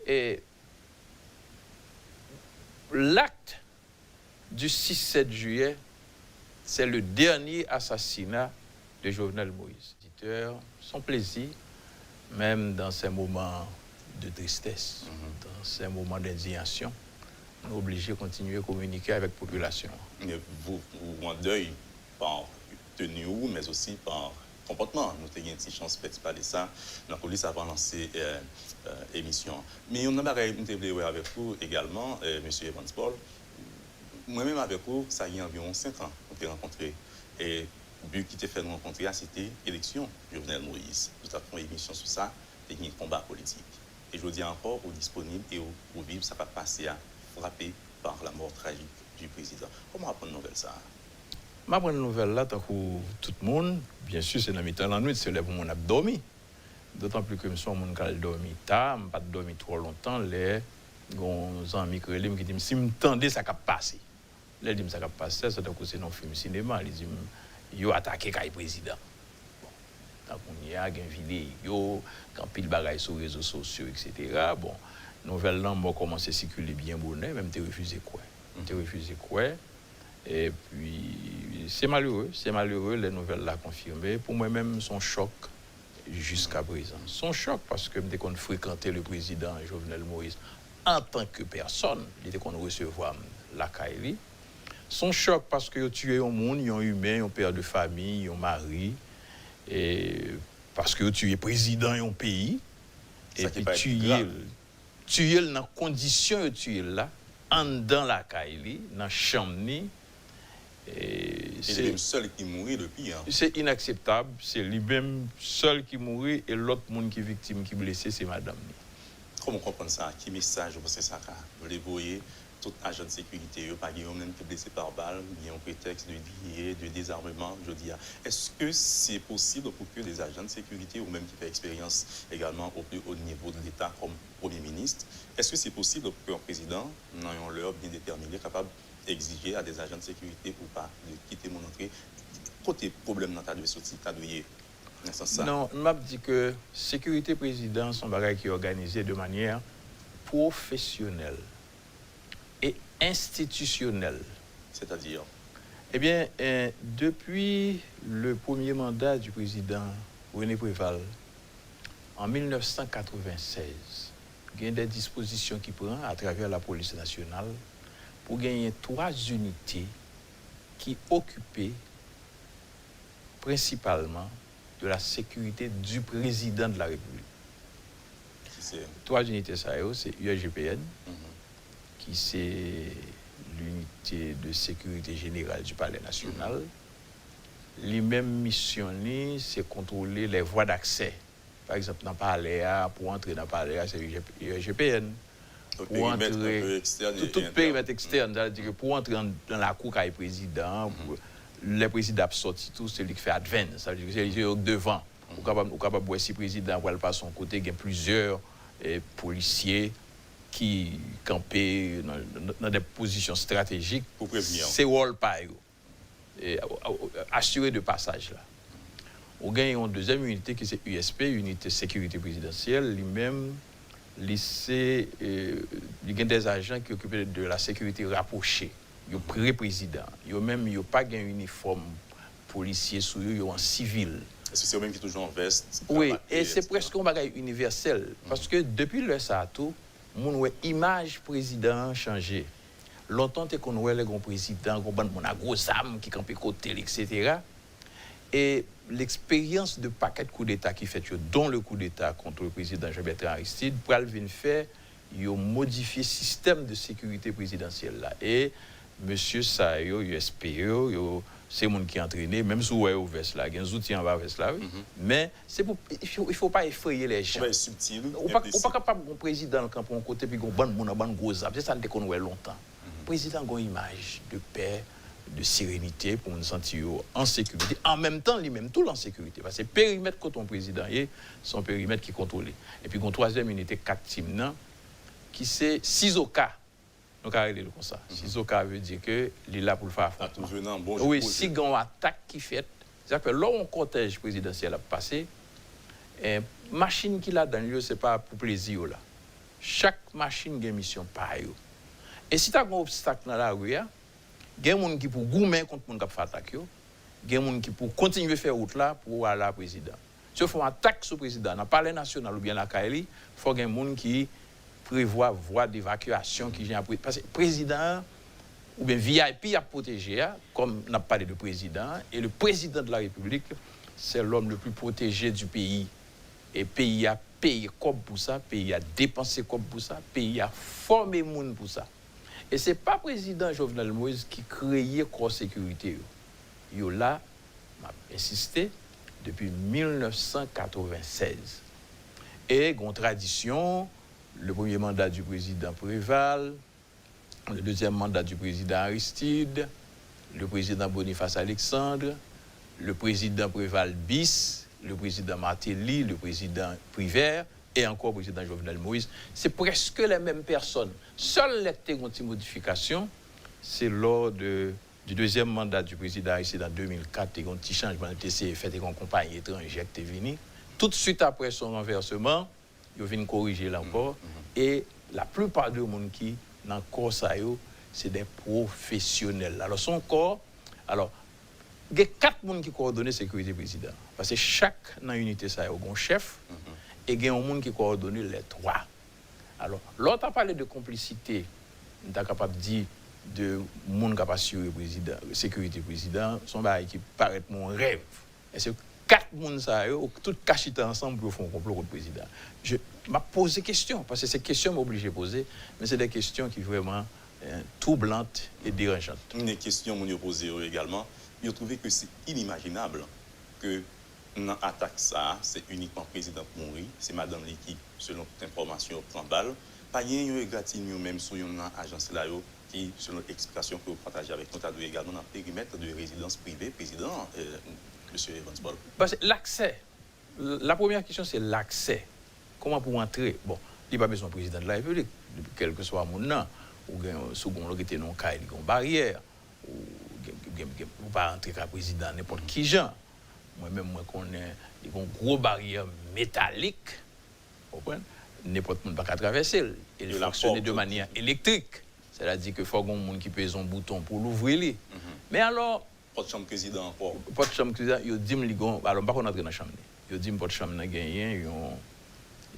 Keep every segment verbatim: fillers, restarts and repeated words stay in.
eh, l'acte du six sept juillet, c'est le dernier assassinat de Jovenel Moïse. Auditeurs, son plaisir, même dans ces moments de tristesse, dans ces moments d'indignation, nou oblije kontinye kominike avèk popilasyon an. Men vou, ou an dèy pa teni ou, men osi pa konpòtman. Nou te gen ti chans fè ti pale sa nan koulis avan lanse eh, eh, emisyon an. Men youn nan bagay m te vle wè avèk ou egalman, eh, mesye Evans Paul, mwen menm avèk ou, sa gen anviwon senk an nou te rankontre. E bi ki te fè nou rankontre a, se te eleksyon Jovenel Moïse. Nou t ap fè yon emisyon sou sa, te gen konba politik. E jodi a ankò, ou disponib e ou, ou viv sa k ap pase a, frape par la mort tragique du président. Kòman w aprann nouvèl sa a? M aprann nouvèl la tankou tout moun. Byen si, se nan mitan lannwit, se lè pou moun ap dòmi. Dotan pli ke m se yon moun k al dòmi ta, m pa t dòmi twò lontan, lè gen yon zanmi k rele m, ki di m si m tande sa k ap pase. Lè l di m sa k ap pase, se tankou se nan yon fim sinema. Li di m, yo atake kay prezidan. Bon, tan kounye a, gen videyo, gen anpil bagay sou rezo sosyo, etsetera. Bon, nouvèl lanmò kòmanse sikile byen bonè, men m te refize kwè. M te refize kwè. Epi, se malere, se malere lè nouvèl la konfime. Pou mwen menm, se yon chòk jiskaprezan. Se yon chòk paske m te konn frekante le prezidan Jovenel Moïse antanke pèsòn. Li te konn resevwa m lakay li. Se yon chòk paske yo tiye yon moun, yon imen, yon pè de famiy, yon mari, e paske yo tiye prezidan yon peyi, epi tiye l, tiye l nan kondisyon yo tiye l la, anndan lakay li, nan chanm ni. E se li menm sèl ki mouri depi an. Se inakseptab, se li menm sèl ki mouri e lòt moun ki viktim, ki blese, se madanm li. Kòman w konprann sa? Ki mesaj ou panse sa ka vle voye? Tout ajan de sekirite yo, pa gen youn menm ki blese pa bal, gen yon pretèks de griye, de dezarmeman jodi a. Èske se posib pou ke des agents de sécurité, ou menm ki fè eksperyans egalman au plus haut niveau de l'État kòm premye minis, èske se posib pou ke yon prezidan, nan yon lè byen detèmine, kapab egzije a des agents de sécurité ou pa de kite moun antre? Kote pwoblèm nan ta dwe soti, ta dwe ye nan sans sa? Non, m ap di ke sekirite prezidan se yon bagay ki òganize de manyè pwofesyonèl e enstitisyonèl. Sètadi? Ebyen, eh, depi le premye manda du prezidan René Préval an mil nèf san katreven sèz, gen de dispozisyon ki pran atravè lapolis nasyonal pou genyen twa inite ki okipe prensipalman de la sécurité du président de la République. Twa inite sa yo, se U S G P N, ki se l'unité de sécurité générale du Palais National. Li menm, misyon li, se kontwole les voies d'accès. Pa egzanp, nan palè a, pou antre nan palè a, se U S G P N. Pou antre, tout, tout perimèt ekstèn, sa vle di ke pou antre nan lakou kay prezidan an, lè prezidan ap sòti tou, se li k fè advance, sa vle di ke se li yo k devan. Ou kapab, ou kapab wè si prezidan an pral pase yon kote, gen plizyè, eh, polisye ki kanpe nan, nan, nan de pozisyon estratejik. Se wòl pa yo. eh, asire de pasaj la. Ou gen yon dezyèm inite ki se U S P, Unité Sécurité Présidentielle, li menm, li se, eh, li gen de ajan ki okipe de la sécurité rapprochée. Yo pre prezidan. Yo menm, yo pa gen inifòm polisye sou yo, yo an sivil. Èske se yo menm ki toujou an vès? Wi, e se prèske yon bagay inivèsèl. Paske depi lè sa a tou, moun wè imaj prezidan an chanje. Lontan, w te konn wè lè gen yon prezidan, gen yon bann moun ak gwo zam ki kanpe kote l, etsetera. E leksperyans de pakèt koudeta ki fèt yo, dont le coup d'État contre le président Jean Bertrand Aristide, pral vin fè yo modifye sistèm de sekirite prezidansyèl la. E mesye sa yo, U S P yo, yo, se moun ki antrene, menm si w wè yo vès la, gen zouti anba vès la, wi. Men, se pou, il faut, il faut pas effrayer les gens. Ou pa, ou pa kapab gen yon prezidan l kanpe yon kote, epi gen yon bann moun an bann gwo zam. Se sa n te konn wè lontan. Prezidan gen yon imaj de pè, de serenite, pou moun santi yo an sekirite. An menm tan, li menm tou l an sekirite. Paske perimèt kote yon prezidan ye, se yon perimèt ki kontwole. Epi gen yon twazyèm inite, kat tim nan, ki se sizoka, nou ka rele l konsa. Sizoka vle di ke li la pou l fè afwontman. Wi, si gen yon atak ki fèt, sa fè lè yon kòtèj prezidansyèl ap pase, eh, machin ki ladan l yo, se pa pou plezi yo la. Chak machin gen misyon pa yo. E si ta gen yon obstak nan lari a, gen moun ki pou goumen kont moun k ap fè atak yo, gen moun ki pou kontinye fè wout la pou ale a prezidan. Si yo fè yon atak sou prezidan nan Palè Nasyonal oubyen lakay li, fò gen moun ki prevwa vwa devakyasyon ki jan apre. Paske prezidan an oubyen V I P ap pwoteje a, kòm n ap pale de prezidan an, et le président de la République, c'est l'homme le plus protégé du pays. E peyi a peye kòb pou sa, peyi a depanse kòb pou sa, peyi a fòme moun pou sa. E se pa prezidan Jovenel Moïse ki kreye kò sekirite yo. Yo la, m ap ensiste, depi mil nèf san katreven sèz. E gen yon tradisyon, le premier mandat du président Préval, le deuxième mandat du président Aristide, le président Boniface Alexandre, le président Préval bis, le président Martelly, le président Privert, e ankò prezidan Jovenel Moïse. Se prèske les mêmes personnes. Sèl lè k te gen yon ti modifikasyon, se lò de, du deuxième mandat du président Aristide en deux mille quatre, te gen yon ti chanjman, te eseye fè, te gen yon konpayi etranje k te vini. Tout swit apre, se yon ranvèseman, yo vin korije l ankò. E la plupart de moun ki nan kò sa yo, se de pwofesyonèl. Alò, se yon kò, alò, gen kat moun ki kowòdone sekirite prezidan. Paske chak nan inite sa yo gen yon chèf, e gen yon moun ki kowòdone lè twa. Alò, lè w ta pale de konplisite, m ta kapab di de moun k ap asire prezidan, sekirite prezidan, se yon bagay ki parèt mwen yon rèv. Èske kat moun sa yo, tout ka chita ansanm pou yo fè yon konplo kont prezidan? Je, m ap poze kesyon, paske se kesyon m oblije poze, men se de kesyon ki vrèman, eh, twoublante e deranjant. Gen kesyon moun yo poze yo egalman. Yo twouve ke se inimajinab ke nan atak sa a, se inikman prezidan k mouri, se madanm li ki, selon tout enfòmasyon, pran bal. Pa gen yon egratignon menm sou youn nan ajan sila yo ki, selon eksplikasyon ke w pataje avèk nou, ta dwe egalman nan perimèt de rezidans prive prezidan an, eh, mesye Evans Paul? Paske laksè, la premyè kesyon se laksè. Kòman pou w antre? Bon, li pa bezwen prezidan de la repiblik, kèlkeswa moun nan. Ou gen, si w gen yon lokete nan yon kay, li gen yon baryè. Ou gen, gen, gen, ou pa antre ka prezidan nenpòt ki jan. Mwen menm, mwen konnen li gen yon gwo baryè metalik, w konprann? Nenpòt moun pa ka travèse l. E l fonksyone de manyè elektrik. Sètadi ke fò gen yon moun ki peze yon bouton pou louvri li. Men alò, pòt chanm prezidan ankò. Pòt chanm prezidan, yo di m li gon, alò m pa konn antre nan chanm li. Yo di m pòt chanm nan genyen yon,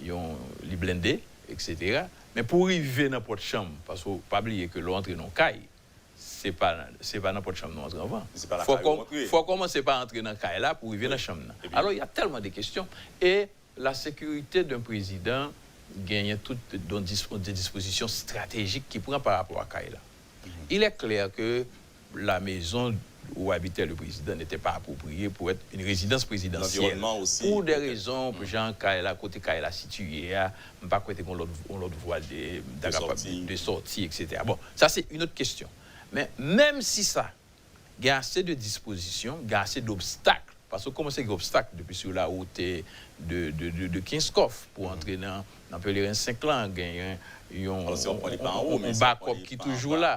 yon, li blende, et cetera. Men pou w rive nan pòt chanm, paske w pa bliye ke lè w antre nan yon kay, se pa, se pa nan pòt chanm nan w antre anvan. Se pa lakay ou antre. Fò w kòmanse pa antre nan kay la pou w rive nan chanm nan. Alò, il y a tellement de questions. E la sécurité d'un président genyen tout de, de dispozisyon estratejik ki pran pa rapò a kay la. Il est clair que la maison où habitait le président n'était pas appropriée pour être une résidence présidentielle. Pou de rezon, jan kay la, kote kay la sitiye a, m pa kwè te gen yon lòt, yon lòt vwa de, de sòti, et cetera. Bon, sa se yon lòt kesyon. Men, menm si sa, gen ase de dispozisyon, gen ase d obstak. Paske w kòmanse gen obstak depi sou la wout de, de, de, de Kenskòf pou antre nan, nan Pelerin Senk lan, genyen yon, yon bakòp ki toujou la.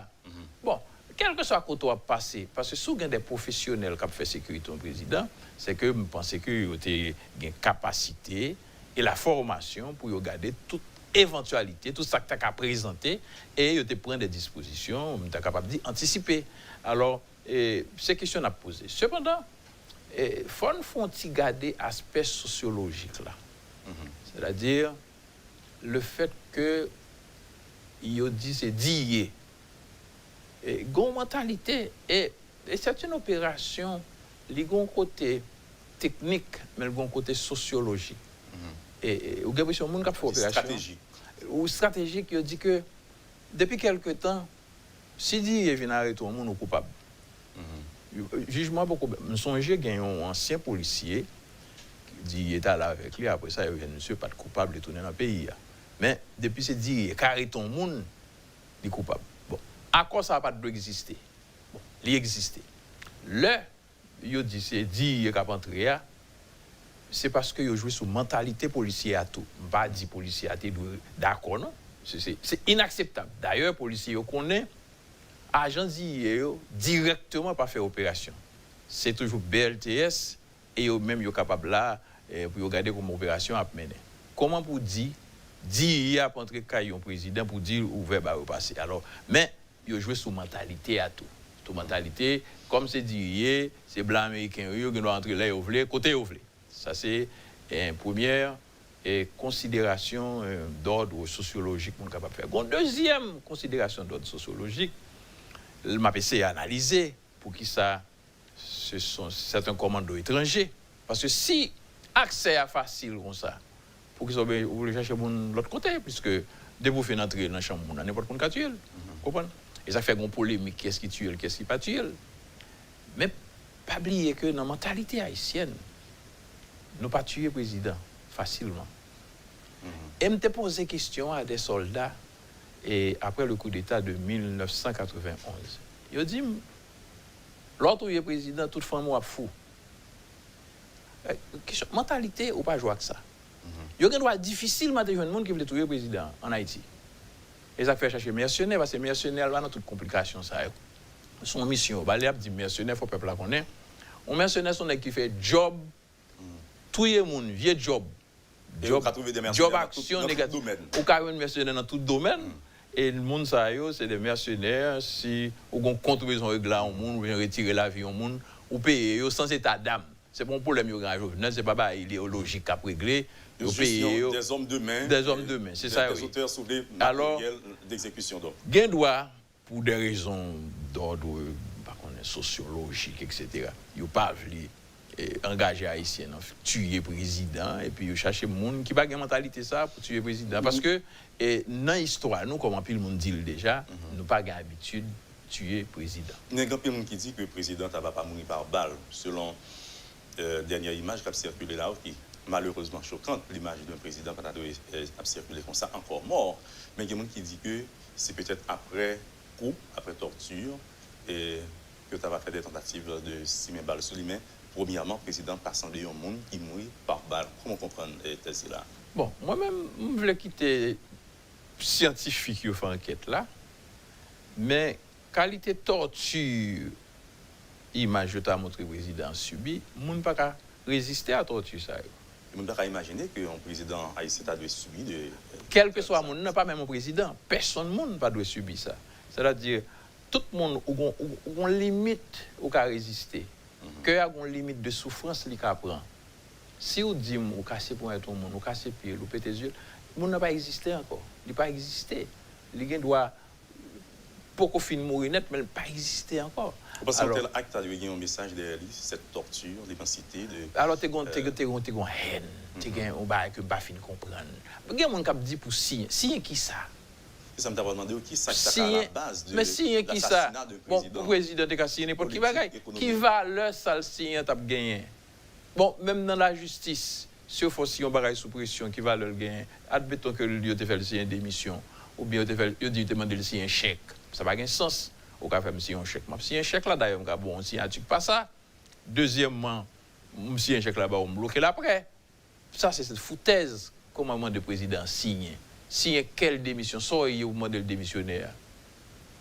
Bon, kèlkeswa kote w ap pase, paske si w gen de pwofesyonèl k ap fè sekirite yon prezidan, se ke m panse ke yo te gen kapasite e la fòmasyon pou yo gade tout evantyalite, tout sa k ta ka prezante, e yo te pran de dispozisyon, m ta kapab di, antisipe. Alò, e, se kesyon n ap poze. Sepandan, e, fò n fè yon ti gade aspè sosyolojik la. Sètadi, le fait que yo di se di ye. E, gen yon mantalite, e, e c'est une opération, li gen yon kote teknik, men li gen yon kote sosyolojik. E, e, ou gen enpresyon moun k ap fè operasyon, ou estratejik, yo di ke depi kèlke tan, si D E A vin arete yon moun, ou koupab. Jijman poko, m sonje gen yon ansyen polisye, D E A t ale avèk li, apre sa, yo jwenn misye pa t koupab, li tounen nan peyi a. Men, depi se D E A k arete yon moun, li koupab. Bon, akò sa a pa t dwe egziste. Bon, li egziste. Lè yo di se D E A k ap antre a, se paske yo jwe sou mantalite polisye a tou. M pa di polisye a te dwe dakò, non. Se, se, se inakseptab. Dayè, polisye yo konnen ajan D E A yo dirèkteman pa fè operasyon. Se toujou B L T S e yo menm yo kapab la, eh, pou yo gade kòman operasyon ap mennen. Kòman pou w di diri ap antre kay yon prezidan pou di l ouvè ba yo pase. Alò, men, yo jwe sou mantalite a tou. Sou mantalite, kòm se diri ye, se blan ameriken yo ye, yo gen dwa antre lè yo vle, kote yo vle. Sa se, eh, premyè, eh, konsiderasyon, eh, dòd sosyolojik moun kapab fè. Gon dezyèm konsiderasyon dòd sosyolojik, l, m ap eseye analize poukisa se son sèten kòmando etranje. Paske si aksè a fasil konsa, poukisa w be-, ou vle chache moun lòt kote? Piske depi w fin antre nan chanm moun nan, nenpòt moun ka tiye l. Konprann? E sa k fè gon polemik, kiyès ki tiye l, kiyès ki pa tiye l. Men, pa bliye ke nan mantalite ayisyèn, nou pa tiye prezidan fasilman. E m te poze kesyon a de sòlda, e, apre le coup d'État de mil nèf san katrevenn onz. Yo di m, lè w touye prezidan, tout fanmi w ap fou. Eh, kesyon, mantalite, ou pa jwe ak sa. Yo gen dwa difisilman te jwenn moun ki vle touye prezidan an Ayiti. E sa k fè chache mèsenè, paske mèsenè a pa nan tout konplikasyon sa yo. Se yon misyon yo ba l, y ap di mèsenè, fò pèp la konnen. Yon mèsenè se yon nèg ki fè djòb, touye moun, vye djòb. E ou ka twouve de mèsenè nan tout, aksyon nan tout domèn. Ou ka jwenn mèsenè nan tout domèn. E moun sa yo, se de mèsenè, si ou gon kont ou bezwen regle a yon moun, oubyen retire lavi yon moun, ou peye yo sans état d'âme. Se pa yon pwoblèm yo gen a Jovenel, se pa bagay ideyolojik k ap regle. Yo peye yo. Des hommes de main, des hommes de main, se sa yo ye. Des auteurs, si w vle, matériels d'exécution, donc. Gen dwa, pou de rezon dòd, m pa konnen, sosyolojik, et cetera, yo pa vle, eh, angaje Ayisyen nan tiye prezidan, epi yo chache moun ki pa gen mantalite sa pou tiye prezidan. Paske, eh, nan istwa nou, kòm anpil moun di l deja, nou pa gen abitid tiye prezidan. Men gen anpil moun ki di ke prezidan ta va pa mouri pa bal, selon, eh, dènyè imaj k ap sikile la yo, ki malerezman chokant, limaj de yon prezidan pa ta dwe, eh, ap sikile konsa ankò mò. Men gen moun ki di ke se petèt apre kou, apre tòti, e ke yo ta va fè de tantativ de simen bal sou li, men premyèman, prezidan pa sanble yon moun ki mouri pa bal. Kòman w konprann, eh, tèz sila? Bon, mwen menm, m vle kite syantifik yo fè ankèt la, men kalite tòti imaj yo ta montre prezidan an sibi, moun pa ka reziste a tòti sa yo. E moun pa ka imajine ke yon prezidan ayisyen ta dwe sibi de, eh, kèlkeswa moun nan, pa menm yon prezidan, pèsonn moun pa dwe sibi sa. Sètadi, tout moun, ou gon, ou, ou gon limit ou ka reziste. Kè a gon limit de soufrans li ka pran. Si w di m ou kase ponyèt yon moun, ou kase pye l, ou pete zye l, moun nan pa egziste ankò. Li pa egziste. Li gen dwa poko fin mouri nèt, men l pa egziste ankò. Ou panse yon tèl ak ta dwe gen yon mesaj dèyè li, cette torture, l'immensité de, alò, te gon, te, te gon, te gon hèn, te gen yon bagay ke m pa fin konprann. Gen moun k ap di pou siyen. Siyen kisa? Se sa m ta pral mande w, ki sa k ta ka alabaz de lasasina de prezidan? Bon, prezidan te ka siyen nenpòt ki bagay. Ki valè sa l siyen an t ap genyen? Bon, menm nan lajistis, si yo fè w siyen yon bagay sou presyon, ki valè l genyen? Admeton ke yo te fè l siyen demisyon, oubyen yo te fè l, yo di yo te mande l siyen chèk. Sa pa gen sans. Ou ka fè m siyen yon chèk, m ap siyen chèk la. Dayè, m ka ba w yon siyati k pa sa. Dezyèmman, m siyen chèk la ba w, m bloke l aprè. Sa se, se foutèz. Kòman mande prezidan siyen? Siyen kèl demisyon? Sa w ye pou mande l demisyone a?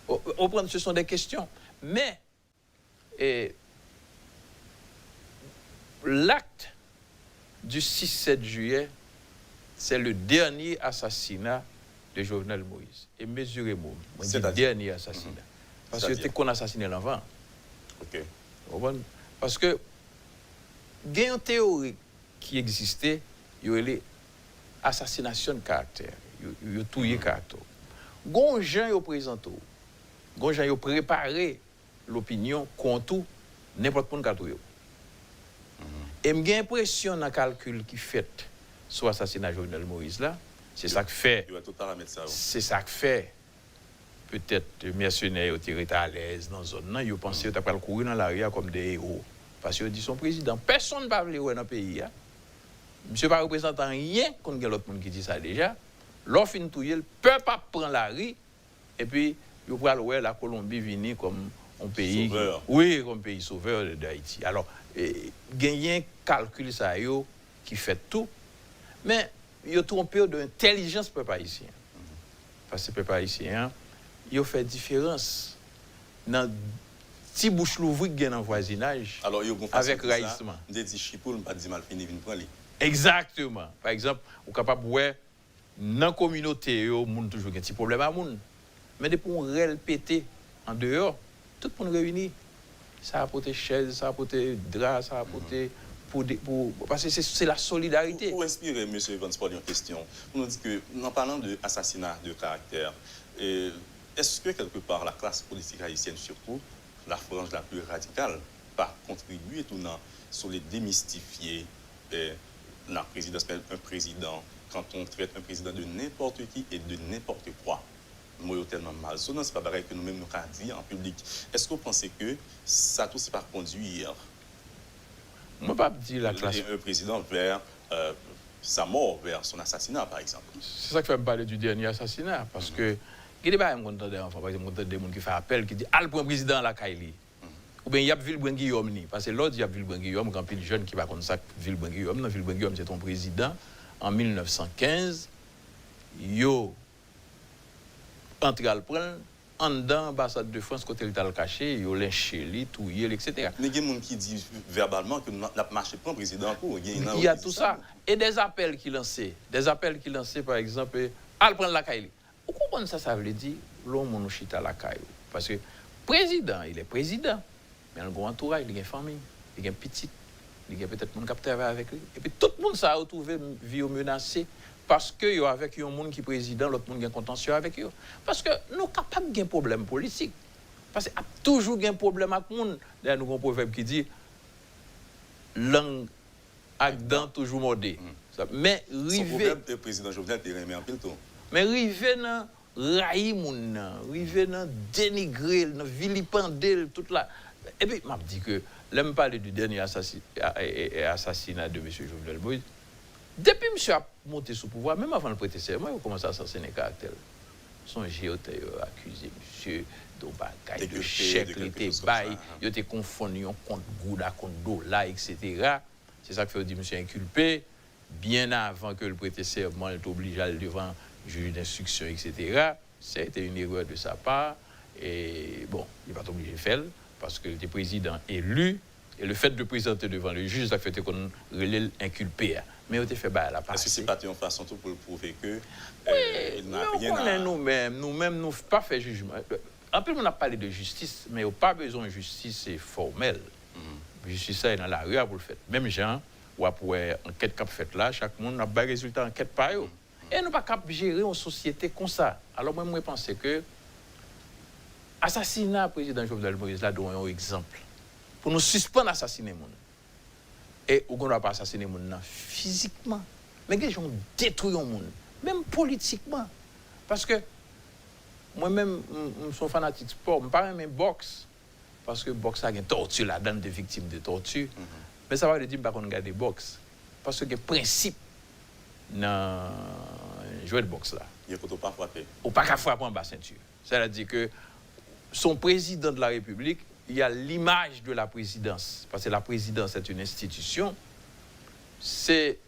Ou, ou konprann, ce sont des questions. Men, eh, l'acte du six sept juillet, c'est le dernier assassinat de Jovenel Moïse. E mezire mo m, mwen di dènye asasina. Paske yo te konn asasinen l anvan. Ou konprann? Paske gen yon teyori ki egziste, yo rele assassination de caractère. Yo, yo touye karaktè w. Gon jan yo prezante w. Gon jan yo prepare lopinyon kont ou, nenpòt moun ka touye w. E m gen enpresyon nan kalkil ki fèt sou asasina Jovenel Moïse la, se sa k fè, se sa k fè petèt mèsenè yo te ret alèz nan zòn nan, yo panse yo ta pral kouri nan lari a kòm de ewo. Paske yo di se yon prezidan pèsonn pa vle wè nan peyi a. Misye pa reprezante anyen, konn gen lòt moun ki di sa deja. Lè w fin touye l, pèp ap pran lari, epi yo pral wè Lakolonbi vini kòm yon peyi, wi, kòm peyi sovè de, de Ayiti. Alò, eh, genyen kalkil sa yo ki fèt tou, men yo twonpe w de entèlijans pèp ayisyen. Paske pèp ayisyen an, yo fè diferans nan ti bouch louvri k gen nan vwazinaj avèk rayisman. Alò, yo gon fason di sa, m te di Chipoul, m pa t di malfini vin pran li. Egzakteman. Pa egzanp, ou kapab wè Nan kominote yo, moun toujou gen ti pwoblèm a moun. Men depi yon rèl pete andeyò, tout moun reyini. Sa a pote chèz, sa a pote dra, sa a pote pou de, pou, paske se, se la solidarite. Ou, ou enspire mesye Evans Paul yon kesyon. Pou nou di ke, nan palan de asasina de karaktè, e, èske kèlke pa la klas politik ayisyèn, sitou la franj la pli radikal, pa kontribye tou nan sou le demistifye, eh, la présidence, mais un président, quand on traite un président de n'importe qui et de n'importe quoi. Mo yo tèlman malsonan, se pa bagay ke nou menm nou ka di an piblik. Èske w panse ke sa tou se pa kondwi Mwen p ap di la klas. Un président vers, euh, sa mort, vers son assassinat, par exemple? Se sa k fè m pale du dernier assassinat, paske gen de bagay m konn tande anvan, pa egzanp, m konn tande moun ki fè apèl, ki di, "Al pran prezidan an lakay li." Oubyen y ap vilbren Giyòm li. Paske lè w di y ap vilbren Giyòm, gen anpil jèn ki pa konn sa k vilbren Giyòm nan. Vilbren Giyòm, se te yon prezidan, an mil nèf san kenz, yo antre al pran l anndan anbasad de Frans kote l t al kache, yo lenche li, touye l, etsetera. Men gen moun ki di vèbalman ke n ap mache pran prezidan an kou. Gen nan yo ki di sa. Il y a tout ça. Et des appels ki lanse, des appels ki lanse, pa egzanp, al pran l lakay li. Ou konprann sa sa vle di, lè yon moun ou chita lakay ou? Paske prezidan, il est président, men l gen yon antouraj, li gen fanmi, li gen pitit, li gen petèt moun k ap travay avèk li. Epi tout moun sa yo twouve vi yo menase paske yo avèk yon moun ki prezidan, lòt moun gen kontansyon avèk yo. Paske nou kapab gen pwoblèm politik. Paske ap toujou gen pwoblèm ak moun. Dayè, nou gen yon pwovèb ki di, lang ak dan toujou mòde. Men rive. Se yon pwovèb ke prezidan Jovenel te renmen anpil tou. Men rive nan rayi moun nan, rive nan denigre l, nan vilipande l, tout la. Epi, m ap di ke, lè m pale du dernier assassi-, a-, e-, e-, assassinat de mesye Jovenel Moïse, depi misye ap monte sou pouvwa, menm avan l prete sèman, yo kòmanse asasinen karaktè l. Sonje yo te, yo akize misye de yon bagay de chèk li te bay, yo te konfonn yon kont goud a kont dola, etsetera. Se sa k fè yo di misye enkilpe. Byen avan ke l prete sèman, l te oblije al devan jij denstriksyon, etsetera. C'était une erreur de sa part. E, bon, li pa t oblije fè l, paske l te prezidan eli. E le fait de présenter devant le juge, sa k fè yo te konn rele l enkilpe a. Men yo te fè bagay la pase. Èske se pa te yon fason tou pou l pwouve ke, euh, il n'a rien à... Wi, men ou konnen nou menm, nou menm, nou pa fè jijman. Anpil moun ap pale de jistis, men yo pa bezwen yon jistis, e, fòmèl. Jistis sa, e nan lari a pou l fèt. Menm jan, w ap wè ankèt k ap fèt la, chak moun ap bay rezilta ankèt pa yo. E nou pa kab jere yon sosyete konsa. Alò, mwen, mwen panse ke asasina prezidan Jovenel Moïse la dwe yon egzanp. Pou nou sispann asasinen moun. E ou gen dwa pa asasinen moun nan fizikman. Men gen jan w detwi yon moun, menm politikman. Paske mwen menm, m, m se yon fanatik spò, m pa renmen bòks. Paske bòks la gen tòti ladan l, m te viktim de tòti. Men sa pa vle di m pa konn gade bòks. Paske gen prensip nan jwèt bòks la. Gen kote w pa frape. Ou pa ka frape anba senti. Sètadi ke son président de la République, il y a l'image de la présidence. Parce que la présidence est une institution. C'est,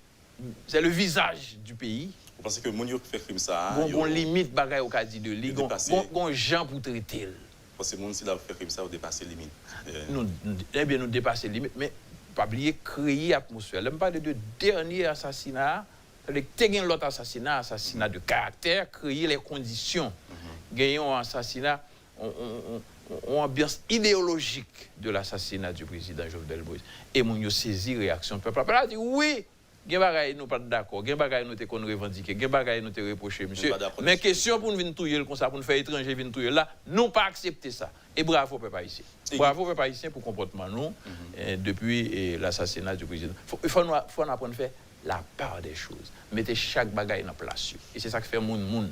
c'est le visage du pays. Ou panse ke moun yo k fè krim sa a, gon, yo, gon limit bagay ou ka di de li, yo gon, depase, gon, gon jan pou trete l. Ou panse moun sila k fè krim sa a, yo depase limit? Eh. Nou, nou, ebyen, nou depase limit, men pa bliye kreye atmosfè. Lè m pale de dènye asasina a, sètadi ke te gen lòt asasina, asasina de karaktè, kreye lè kondisyon. Gen yon asasina, on, on, on, on anbyans ideyolojik de l'assassinat du président Jovenel Moïse. E moun yo sezi reyaksyon pèp la. Pèp la di, wi, gen bagay nou pa t dakò, gen bagay nou te konn revandike, gen bagay nou te repwoche misye. Men kesyon pou n vin touye l konsa, pou n fè etranje vin touye l la, nou pa aksepte sa. E bravo pèp ayisyen. Bravo pèp ayisyen pou konpòtman nou, eh, depi, eh, l'assassinat du président. Fò, fò nou, fò n aprann fè la part des choses. Mete chak bagay nan plas yo. E se sa k fè moun moun.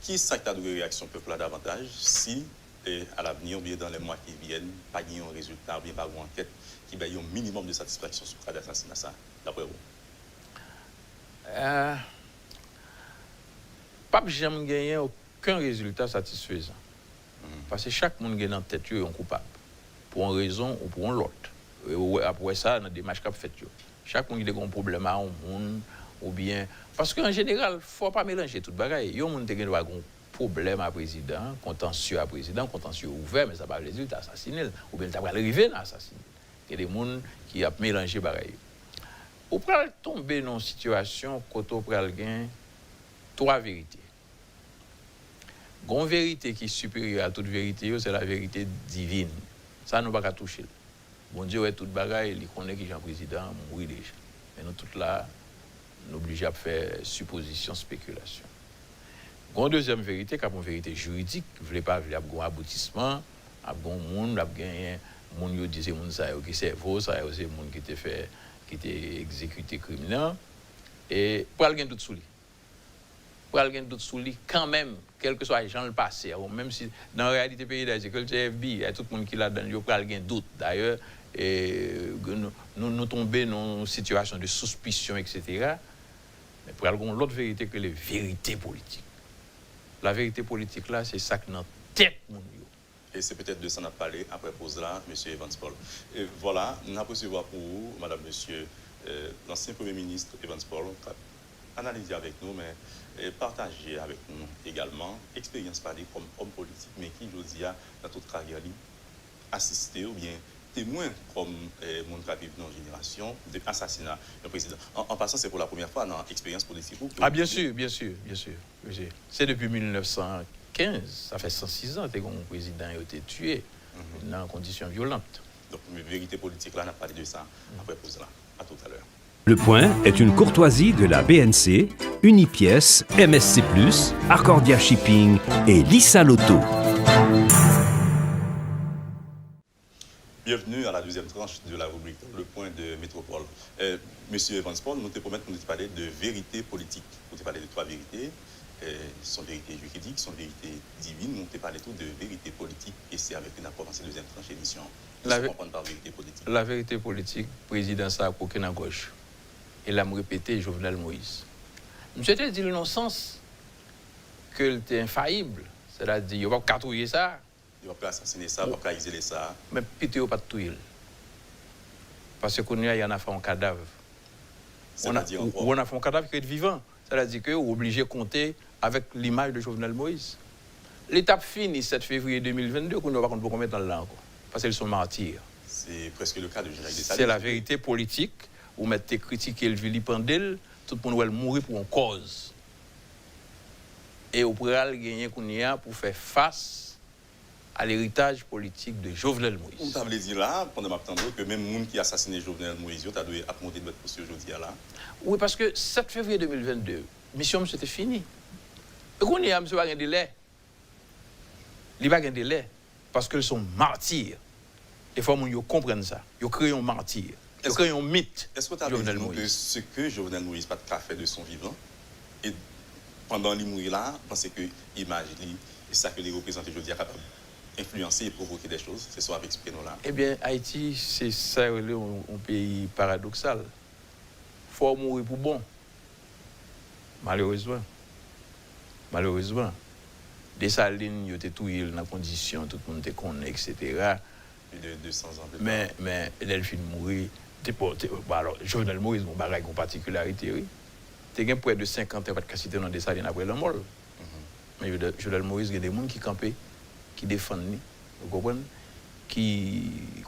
Ki sa k ta dwe reyaksyon pèp la davantaj si, eh, à l'avenir oubyen dans les mois qui viennent, pa gen yon rezilta oubyen pa gen yon ankèt ki bay yon minimòm de satisfaksyon sou ka de asasina sa, daprè ou? Eh, p ap janm genyen okenn rezilta satisfezan. Paske chak moun gen nan tèt yo yon koupab. Pou yon rezon ou pou yon lòt. E w ap wè sa nan demach k ap fèt yo. Chak moun ki te gen yon pwoblèm a yon moun, oubyen, paske an jeneral, fò w pa melanje tout bagay. Yon moun te gen dwa gen yon pwoblèm a prezidan, kontansye a prezidan, kontansye ouvè, men sa pa vle di l te asasine l, oubyen l ta pral rive nan asasine l. Gen de moun ki ap melanje bagay yo. Ou pral tonbe nan yon sitiyasyon kote w pral gen Twa verite. Gon verite ki siperyè a tout verite yo, se la verite divin. Sa nou pa ka touche l. Bondye wè tout bagay, li konnen kijan prezidan an mouri deja. Men nou tout la, nou oblije ap fè sipozisyon, spekilasyon. Gon dezyèm verite, k ap yon verite jiridik, vle pa vle, ap gon aboutisman, ap gon moun, ap genyen moun yo di se moun sa yo ki sèvo, sa yo se moun ki te fè, ki te egzekite krim nan. E pral gen dout sou li. Pral gen dout sou li kanmenm, kèlkeswa jan l pase a. Menm si nan reyalite peyi Dayiti, ke l se F B I, tout moun ki ladan l yo pral gen dout. Dayè, e, nou, nou, nou tonbe nan yon sitiyasyon de souspisyon, etsetera. Men pral gen yon lòt verite ki rele verite politik. La verite politik la, se sa k nan tèt moun yo. E se petèt de sa n ap pale apre poz la, mesye Evans Paul. E vwala, n ap resevwa pou ou, madam, mesye, e, lansyen premye minis Evans Paul, k ap analize avèk nou, men, e, pataje avèk nou egalman eksperyans pa li kòm òm politik, men ki jodi a, nan tout karyè li, asiste oubyen temwen kòm, e, moun k ap viv nan yon jenerasyon de asasina yon prezidan. An, an pasan, se pou la premyè fwa nan eksperyans politik ou ke w... Ah, byen si, byen si, byen si, byen si. Se depi mil nèf san kenz, sa fè san sis an, te gen yon prezidan yo te tiye nan kondisyon vyolan. Donk, verite politik la, n ap pale de sa apre poz la. A toutalè. Le Point est une courtoisie de la B N C, Unipièces, M S C plus, Accordia Shipping et Lisa Lotto. Bienvenue à la deuxième tranche de la rubrique Le Point de Métropole. Euh, Mesye Evans Paul, nou te pwomèt nou te pale de verite politik. Nou te pale de twa verite. Euh, se yon verite jiridik, se yon verite divin, men nou te pale tou de verite politik, e se avèk li n ap kòmanse dezyèm tranch emisyon. Kisa w konprann pa verite politik? La verite politik, prezidan sa koke nan gòj. E la m repete, Jovenel Moïse. Misye te di l nan sans ke l te enfayib, sètadi yo p ap ka touye sa. Yo p ap ka asasine sa, yo p ap ka egzile sa. Men pito yo pa t touye l. Paske kounye a, y an a fè yon kadav. Ou an a fè yon kadav ki ret vivan. Sètadi ke ou oblije konte avèk limaj de Jovenel Moïse. Li t ap fini sèt fevriye de mil venn de, kounye a ou pa konn pou konbyen tan l la ankò. Paske l se yon mati. Se prèske le ka de Jean-Jacques Dessalines. Se la verite politik. Ou mèt te kritike l, vilipande l, tout moun wè l mouri pou yon kòz. E ou pral genyen kounye a pou fè fas à l'héritage politique de Jovenel Moïse. Ou ta vle di la, pandan m ap tande w, ke menm moun ki asasine Jovenel Moïse yo ta dwe ap monte dwèt pou yo jodi a la? Wi, paske sèt fevriye de mil venn de, misyon misye te fini. E kounye a, misye pa gen delè. Li pa gen delè, paske l se yon mati. E fò moun yo konprann sa. Yo kreye yon mati. Yo kreye yon mit. Èske w ta vle di nou ke ce que Jovenel Moïse pa t ka fè de son vivant, e pandan li mouri la, w panse ke imaj li e sa ke li reprezante jodi a kapab enfliyanse e pwovoke de choz? Se sa w ap eksplike nou la? Ebyen, Ayiti, se sa yo rele yon, yon peyi paradoksal. Fò w mouri pou bon. Malerezman. Malerezman. Desalin, yo te touye l nan kondisyon tout moun te konnen, etsetera. Plis de de san zan pli ta. Men, men, lè l fin mouri, te, bon, te, bon, alò, Jovenel Moïse, bon, bagay, gon patikilarite, wi. Te gen prè de senkant an, yo pa t ka site non Desalin apre lanmò l. Men Jovenel, Jovenel Moïse, gen de moun ki kanpe, ki defann li, ou konprann, ki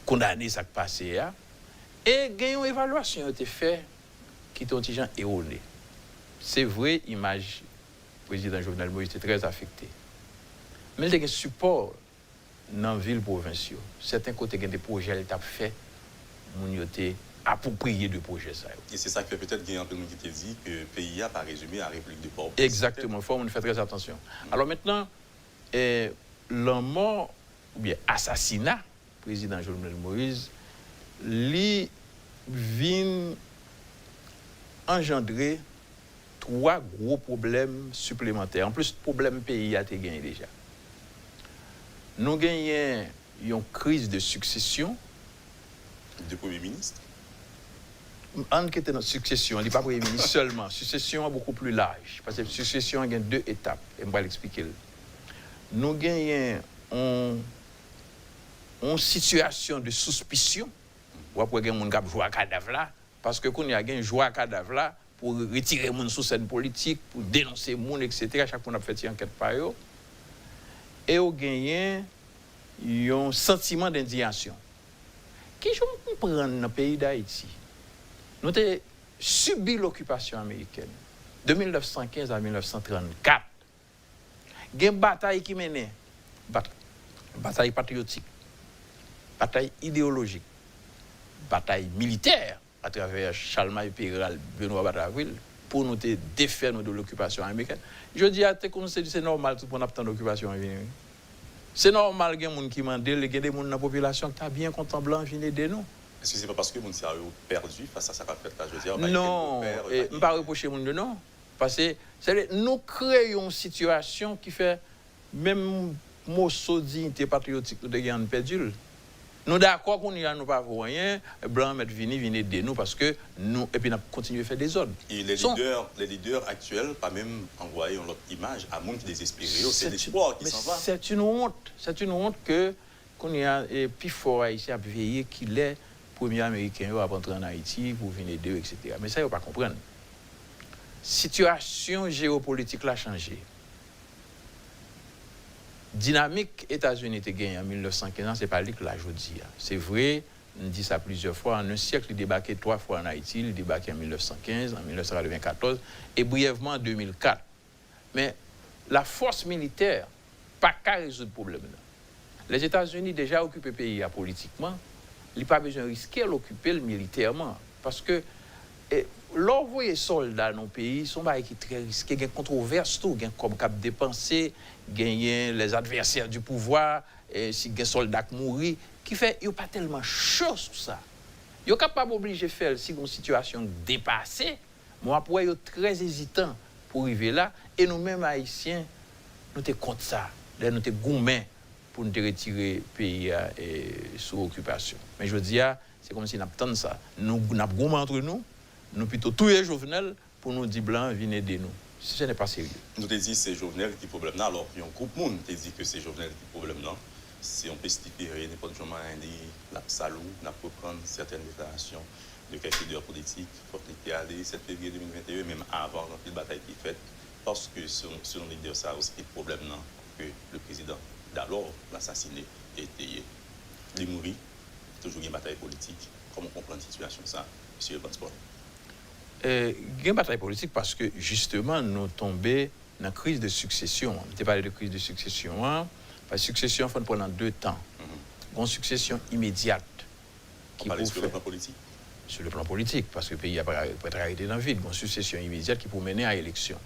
kondane sa k pase a. E gen yon evalyasyon yo te fè ki te yon ti jan ewone. Se vre, imaj prezidan Jovenel Moïse te trè afekte. Men l te gen sipò nan vil pwovens yo. Sèten kote gen de pwojè l t ap fè, moun yo te apwopriye de pwojè sa yo. E se sa k fè petèt gen anpil moun ki te di ke peyi a pa rezime a Repiblik de Pòtoprens. Egzakteman, fò moun fè trè atansyon. Alò mentnan, e, lanmò oubyen asasina prezidan Jovenel Moïse, li vin anjandre twa gwo pwoblèm siplemantè, anplis pwoblèm peyi a te genyen deja. Nou genyen yon kriz de siksesyon. De premye minis? Ann kite nan siksesyon, li pa premye minis sèlman. Siksesyon an bokou pli laj, paske siksesyon an gen de etap, e m pral eksplike l. Nou genyen yon, yon sitiyasyon de souspisyon. W ap wè gen moun k ap jwe ak kadav la, paske kounye a gen jwe ak kadav la pou retire moun sou sèn politik, pou denonse moun, etsetera. Chak moun ap fè ti ankèt pa yo. E yo genyen yon santiman dendiyasyon. Kijan w konprann nan peyi Dayiti, nou te sibi lokipasyon amerikèn, De mil nèf san kenz a mil nèf san trannkat, gen batay ki mennen, bat- batay patriyotik, batay ideyolojik, batay militè atravè Chalmay, Peral, Benoît Batavril, pou nou te defè nou de lokipasyon amerikèn. Jodi a, te konn se, se nòmal tout moun ap tann okipasyon an vini, wi. Se nòmal gen moun ki mande l, e gen de moun nan popilasyon ki ta byen kontan blan vin ede nou. Èske se pa paske moun sa yo pèdi fas a sa k ap fèt la jodi a, yo pa gen pè, yo pa gen... Non, m pa repwoche moun yo, non. Paske, se nou kreye yon sitiyasyon ki fè menm moso diyite patriyotik nou te gen an, n pèdi l. Nou dakò kounye a nou pa vo anyen, blan an mèt vini, vin ede nou paske nou, epi n ap kontinye fè dezòd. E les leaders, les leaders actuels pa menm anvoye yon lòt imaj a moun ki dezespere yo, se lespwa ki s'en va. C'est une honte, c'est une honte que kounye a, e, pifò Ayisyen ap veye kilè premye Ameriken yo ap antre ann Ayiti pou vin ede yo, etsetera. Men sa yo pa konprann, sitiyasyon jewopolitik la chanje. Dinamik Etazini te genyen an mil nèf san kenz lan, se pa li k la jodi a. Se vre, m di sa plizyè fwa, an en syèk, li debake twa fwa ann Ayiti, li debake an mil nèf san kenz, an mil nèf san katrevenkatòz, e briyèvman an de mil kat. Men, lafòs militè pa ka rezoud pwoblèm nan. Lèzetazini deja okipe peyi a politikman, li pa bezwen riske l okipe l militèman. Paske, e, lè w voye sòlda nan yon peyi, se yon bagay ki trè riske, gen kontwovès tou, gen kòb k ap depanse, genyen les adversaires du pouvoir, e, si gen sòlda k mouri, ki fè yo pa tèlman cho sou sa. Yo kapab oblije fè l si gen yon sitiyasyon k depase, men w ap wè yo trè ezitan pou rive la, e nou menm Ayisyen, nou te kont sa, lè nou te goumen pou n te retire peyi a, e, sou okipasyon. Men jodi a, se kòmsi n ap tann sa. Nou, n ap goumen antre nou, nou pito touye Jovenel pou nou di blan an vin ede nou. Ce n'est pas sérieux. Nou te di se Jovenel ki pwoblèm nan, alò yon gwoup moun te di ke se Jovenel ki pwoblèm nan. Se yon pestifere, nenpòt jan w manyen li, l ap sal ou, n ap reprann sètèn deklarasyon de kèk lidè politik, fòk li te ale sèt fevriye de mil venteyen, menm avan, gen anpil batay ki fèt, paske selon, selon lidè sa yo, se te pwoblèm nan ke le président d'alors, l asasine, e te ye. Li mouri, toujou gen batay politik. Kòman w konprann sitiyasyon sa, mesye Evans Paul? E, gen batay politik paske, jisteman, nou tonbe nan kriz de siksesyon an. M te pale de kriz de siksesyon an, paske siksesyon an, fò n pran l an de tan. Mhm. Gon siksesyon imedyat ki pou fèt. Sou le plan politik? Sou le plan politik, paske peyi a pa ka, pa ka rete nan vid. Gon siksesyon imedyat ki pou mennen a eleksyon.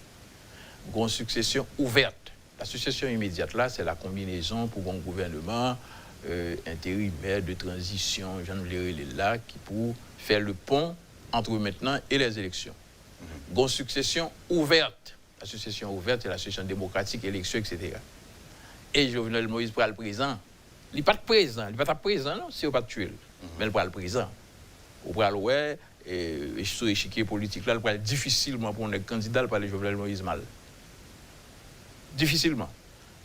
Gon siksesyon ouvèt. La succession immédiate la, c'est la combinaison pou gon gouvènman, euh, enterimè, de tranzisyon, jan n vle rele l la, ki pou fè le pont entre maintenant et les élections. Mhm. Gon siksesyon ouvèt. La succession ouverte, c'est la succession démocratique, élection, etsetera. E Jovenel Moïse pral prezan. Li pa t prezan, li pa t ap prezan non, si yo pa t tiye l. Mhm. Men l pral prezan. Ou pral wè, e, sou echikye politik la, l pral difisilman pou yon nèg kandida, l pale Jovenel Moïse mal. Difisilman.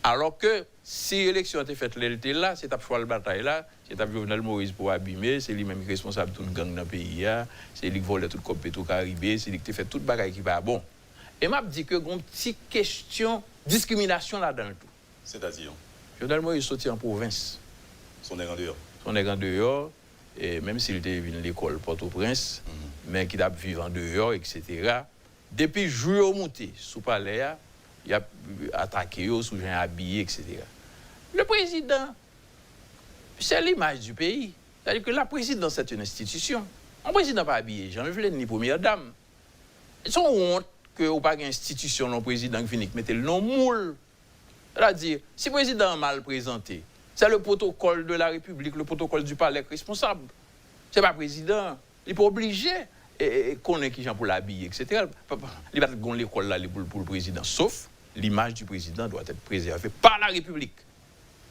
Alò ke, si eleksyon an te fèt lè l te la, se t ap chwal batay la, se t ap Jovenel Moïse pou abime, se li menm ki responsab tout gang nan peyi a, se li k vòlè tout kòb Petro Caribe, se li ki te fè tout bagay ki pa bon. E m ap di ke gon ti kesyon diskriminasyon ladan l tou. Sètadi? Jovenel Moïse soti an pwovens. Se yon nèg andeyò. Se yon nèg andeyò, e menm si l te vin lekòl Pòtoprens, mhm, men ki t ap viv andeyò, etsetera. Depi jou yo moute sou palè a, y ap atake yo sou jan y abiye, etsetera. Le président, c'est l'image du pays. C'est-à-dire que la présidence, c'est une institution. Yon prezidan pa abiye jan l vle, ni premyè dam. Se yon wont ke ou pa gen enstitisyon nan yon prezidan ki vini, ki mete l nan yon moul. Sètadi, si prezidan an mal prezante, c'est le protocole de la République, le protocole du palais k responsab. Se pa prezidan an. Li pa oblije, e, e, e, konnen kijan pou l abiye, etsetera. Pa, pa, li pa t gon lekòl la, li pou l, pou l prezidan. Sauf, l'image du président doit être préservée par la République.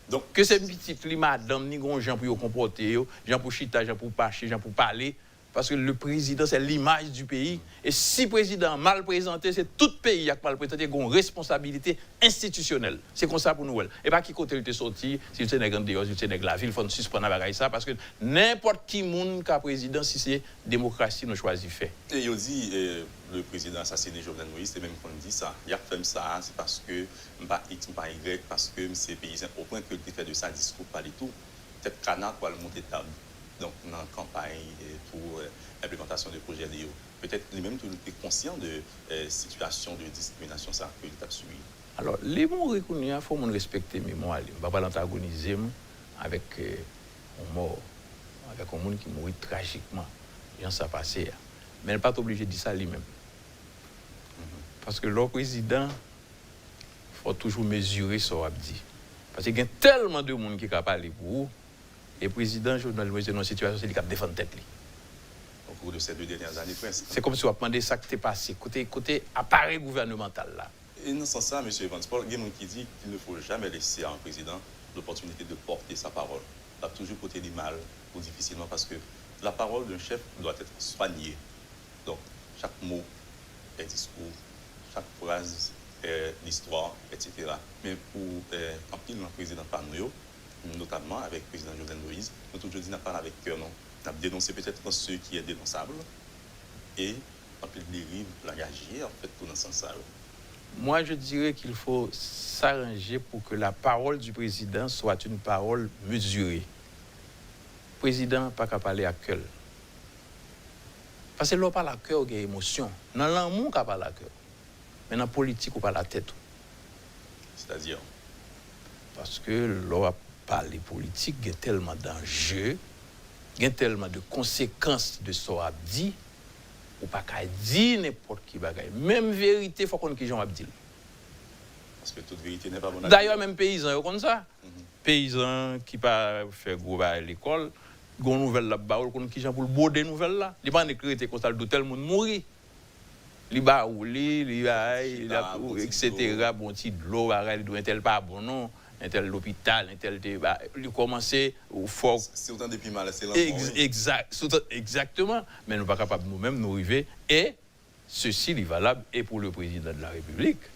Donk, ke se pitit li, madanm ni, gon jan pou yo konpòte yo, jan pou chita, jan pou mache, jan pou pale, paske le président, c'est l'image du pays. E si prezidan an mal prezante, se tout peyi a k mal prezante, gon responsabilite enstitisyonèl. Se konsa pou nou wè l. E pa ki kote l te soti, si l se nèg andeyò, si l se nèg lavil, fò n sispann ak bagay sa, paske nenpòt ki moun ka prezidan si se demokrasi nou chwazi fè. E yo di, e, le président assassiné Jovenel Moïse te menm konn di sa. Y ap fè m sa a, se paske m pa X, m pa Y, paske m se peyizan. Opwen ke l te fè de sa diskou pa li tou. Tèt kana pral monte tab, donk, nan kanpay, e, pou, e, enplimantasyon de pwojè li yo. Petèt li menm tou li te konsyan de eh, sitiyasyon de diskriminasyon sa ke li t ap sibi. Alò, li mouri kounye a, fò moun respekte memwa li. M pa pral antagonize m avèk eh, yon mò, avèk yon moun ki mouri trajikman, jan sa pase a. Men l pa t oblije di sa li menm. Paske lè w prezidan, fò w toujou mezire sa w ap di. Paske gen tèlman de moun ki ka pale pou ou, e prezidan Jovenel Moïse nan yon sitiyasyon se li k ap defann tèt li. Au cours de ces deux dernières années, presque. Se kòmsi w ap mande sa k te pase, kote kote aparèy gouvènemantal la. E nan sans sa, Mesye Evans Paul, gen moun ki di qu'il ne faut jamais laisser à un président l'opportunité de porter sa parole. L ap toujou pote li mal ou difisilman paske la parole d'un chef doit être soignée. Donk, chak mo est discours, chak fraz est l'histoire, et cetera. Men pou eh, anpil nan prezidan pa nou yo, notamman avèk prezidan Jovenel Moïse, nou toujou di n ap pale avèk kè nou. N ap denonse petèt ce qui est dénonçable e anpil deriv langajyè an fèt tou nan sans sa yo. Moi, je dirais qu'il faut s'arranger pour que la parole du président soit une parole mesurée. Prezidan pa ka pale ak kè l. Paske lè w pale ak kè w, gen emosyon. Nan lanmou, w ka pale ak kè w. Men nan politik, ou pale ak tèt ou. Sètadi? Paske lè w ap pale politik, gen tèlman danje, gen tèlman de konsekans de sa w ap di, ou pa ka di nenpòt ki bagay. Menm verite, fò w konn kijan w ap di l. Paske tout verite n'est pas bonne. Dayè, menm peyizan yo konn sa. Peyizan ki pa fè gwo bagay lekòl, gon nouvèl l ap ba ou, l konn kijan pou l bwode nouvèl la. Li pa annik rete konsa, l di w tèl moun mouri. Li ba ou li, li bay, Chita, bon ti etsetera, bon ti dlo, bagay, li di w entèl pa bon non, entèl lopital, entèl te ba, li kòmanse, ou fò Si w tande pi mal, se lanmò, wi. Egzak, egzakteman. Men nou pa kapab nou menm, nou rive, e sesi li valab e pou le président de la République,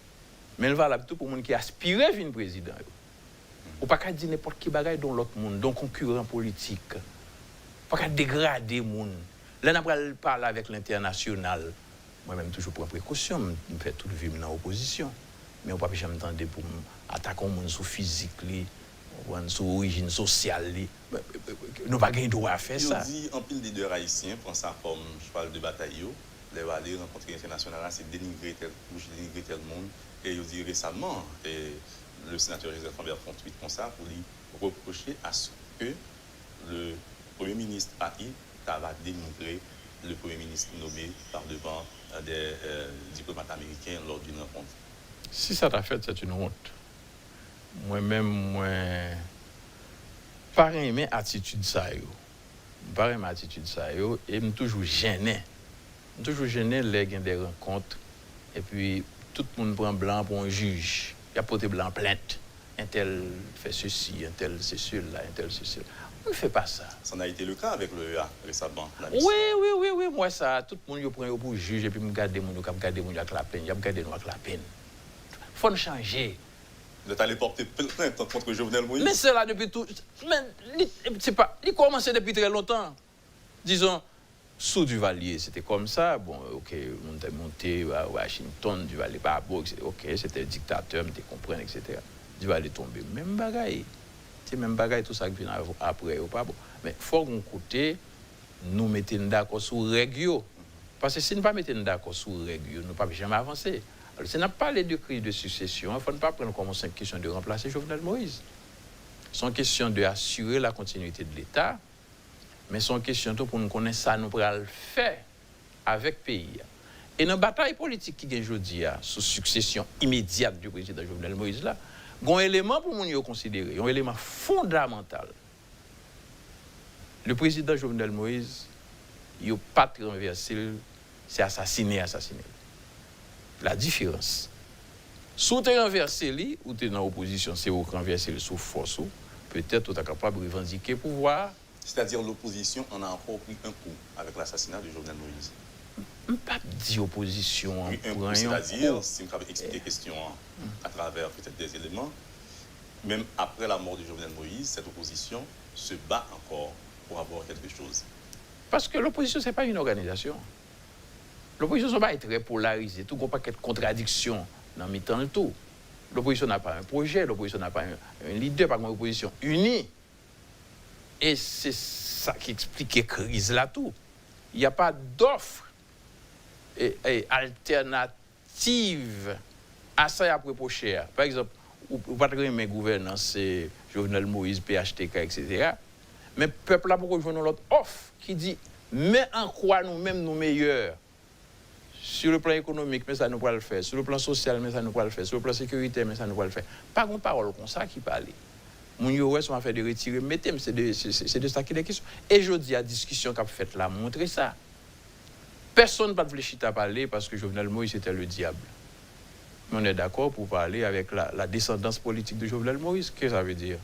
men l valab tou pou moun ki aspire vin prezidan yo. Ou pa ka di nenpòt ki bagay de yon lòt moun, de yon konkiran politik. Ou pa ka degrade moun. Lè n ap pral pale avèk lentènasyonal, mwen menm toujou pran prekosyon, m, m fè tout vi m nan opozisyon. Men ou p ap janm tande pou m atake yon moun sou fizik li, ou konprann, sou orijin sosyal li. Nou pa gen dwa fè Yo sa. Di anpil lidè ayisyen pran sa kòm chwal de batay yo. Lè yo ale rankontre entènasyonal la, se denigre tèl kouch, denigre tèl moun. E yo di resaman, e, le senatè Joseph Lambert fè yon tweet konsa pou li repwoche à ce que le premye minis a i ta va denigre le premye minis nome par devant des euh, diplomates américains lors d'une rencontre. Si sa ta fèt, c'est une honte. Mwen menm, mwen pa renmen atitid sa yo. M pa renmen atitid sa yo e m toujou jennen. M toujou jennen lè gen de rankont epi tout moun pran blan pou yon jij. Y ap pote blan plent. Entèl fè sesi, entèl se sela, entèl se sela. On ne fait pas ça. Ça n'a été le cas avec l'O E A récemment. Wi, wi, wi, wi, m wè sa. Tout moun yo pran yo pou jij epi m gade moun yo k ap gade moun yo ak lapenn. Y ap gade nou ak lapenn. Fò n chanje. Vous êtes allé porter plainte contre Jovenel Moïse. Men se la depi tou, men li, se pa, li kòmanse depi trè lontan. Dizon, sou Duvalier, se te kòmsa, bon, oke, moun te monte a Washington, Duvalier pa bon, oke, se te diktatè, m te konprann, etsetera. Duvalier tonbe, menm bagay. Se menm bagay, tout sa k vin av- apre yo pa bon. Men fò gon kote, nou mete n dakò sou règ yo. Paske si n pa mete n dakò sou règ yo, nou p ap janm avanse. Alò, si n ap pale de kriz de siksesyon an, fò n pa pran l kòm yon senp kesyon de ranplase Jovenel Moïse. Se yon kesyon de asire la kontinuite de Leta, men se yon kesyon tou pou n konnen sa nou pral fè avèk peyi a. E nan batay politik ki gen jodi a sou siksesyon imedyat de prezidan Jovenel Moïse la, gen yon eleman pou moun yo konsidere, yon eleman fondamantal. Le président Jovenel Moïse, yo pa t ranvèse l, se asasinen y asasinen l. La diferans. Si w te ranvèse li, ou te nan opozisyon, se ou k ranvèse l sou fòs ou, petèt ou ta kapab revandike pouvwa a. C'est-à-dire l'opposition en a encore pris un coup avec l'assassinat de Jovenel Moïse. M p ap di opozisyon an Oui, un coup, pran yon c'est-à-dire, kou. Si m kapab expliquer question à travers peut-être des éléments, même après la mort de Jovenel Moïse, cette opposition se bat encore pour avoir quelque chose. Paske lopozisyon se pa yon òganizasyon. Lopozisyon se yon bagay trè polarize, tou gon pakèt kontradiksyon nan mitan l tou. L'opposition n'a pas un projet, l'opposition n'a pas un, un leader, pa gen yon opozisyon ini. E se sa ki eksplike kriz la tou. Y a pas d'offre e, e, altènativ a sa y ap repwoche a. Pa egzanp, ou, ou pa t renmen gouvènans, e, Jovenel Moïse, P H T K, etsetera. Men pèp la poko jwenn yon lòt òf ki di, men an kwa nou menm nou meyè. Sur le plan économique, men sa nou pral fè. Sur le plan social, men sa nou pral fè. Sur le plan sécuritaire, men sa nou pral fè. Pa gen pawòl konsa ki pale. Moun yo wè se yon afè de retire m mete m, se de, se, se, se de sa ki de kesyon. E jodi a, diskisyon k ap fèt la montre sa. Pèsonn pa t vle chita pale paske Jovenel Moïse était le diable. Mais on est d'accord pour parler avec la, la descendance politique de Jovenel Moïse. Ke sa vle di?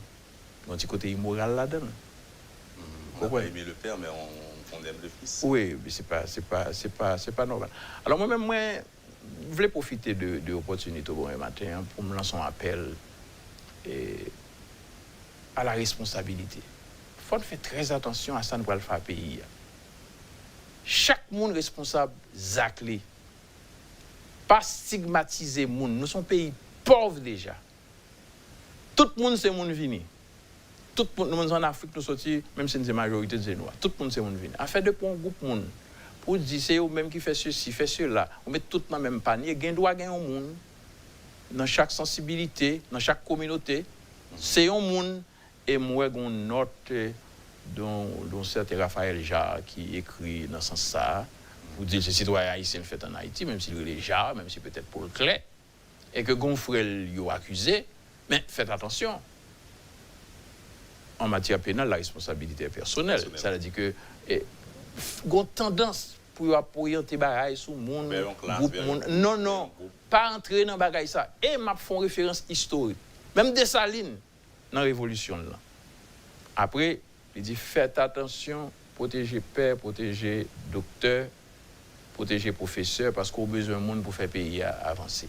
Gon ti kote imoral ladan l. On n'a pas aimé le père, mais on, on aime le fils. Wi, men se pa, se pa, se pa, se pa nòmal. Alò, mwen menm, mwen vle pwofite de, de opòtinite w ban mwen maten an pou m lanse yon apèl, e, a la responsabilite. Fò n fè trè atansyon a sa n pral fè a peyi a. Chak moun responsab zak li. Pa stigmatize moun. Nou se yon peyi pòv deja. Tout moun se moun vini. Tout moun, nou menm se ann Afrik nou soti, menm si n se majorite n se nwa. Tout moun se moun vini. Afè de pran yon gwoup moun pou w di se yo menm ki fè sesi, fè sela, ou met tout nan menm panye, gen dwa gen yon moun nan chak sansibilite, nan chak kominote, se yon moun, e m wè gen yon nòt, e, de yon, de yon sèten Raphaël Jarre ki ekri nan sans sa a, pou di l se sitwayen ayisyen l fèt ann Ayiti, menm si l rele Jarre, menm si petèt po l klè, e ke gen yon frè l yo akize, men fèt atansyon. An matyè penal, la responsabilité est personnelle. Sa vle di ke, e, f- gon tandans pou yo ap oryante bagay sou moun, gwoup moun. Non, non, pa antre nan bagay sa. E m ap fè yon referans istorik. Menm Desalin, nan revolisyon l lan. Apre, li di, fèt atansyon, pwoteje pè, pwoteje doktè, pwoteje pwofesè, paske w bezwen moun pou fè peyi a avanse.